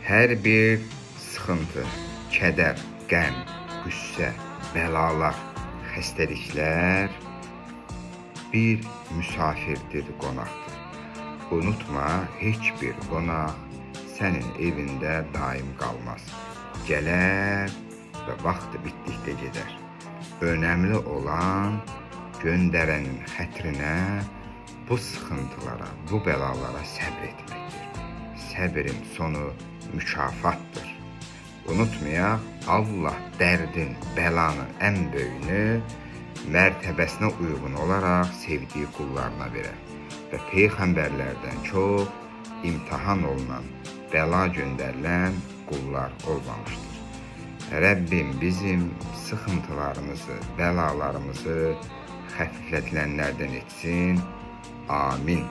Hər bir sıxıntı, kədər, qəm, qüssə, bəlalar, xəstəliklər bir müsafirdir, qonaqdır. Unutma, heç bir qonaq sənin evində daim qalmaz. Gələr və vaxtı bitdikdə gedər. Önəmli olan göndərənin xətrinə bu sıxıntılara, bu bəlalara səbr etməkdir. Səbrin sonu mükafatdır. Unutmayaq, Allah dərdin, bəlanın ən böyüyünü mərtəbəsinə uyğun olaraq sevdiyi qullarına verər və peyğəmbərlərdən çox imtahan olunan, bəla göndərilən qullar olmamışdır. Rəbbim bizim sıxıntılarımızı, bəlalarımızı xəfiflədilənlərdən etsin. Amin.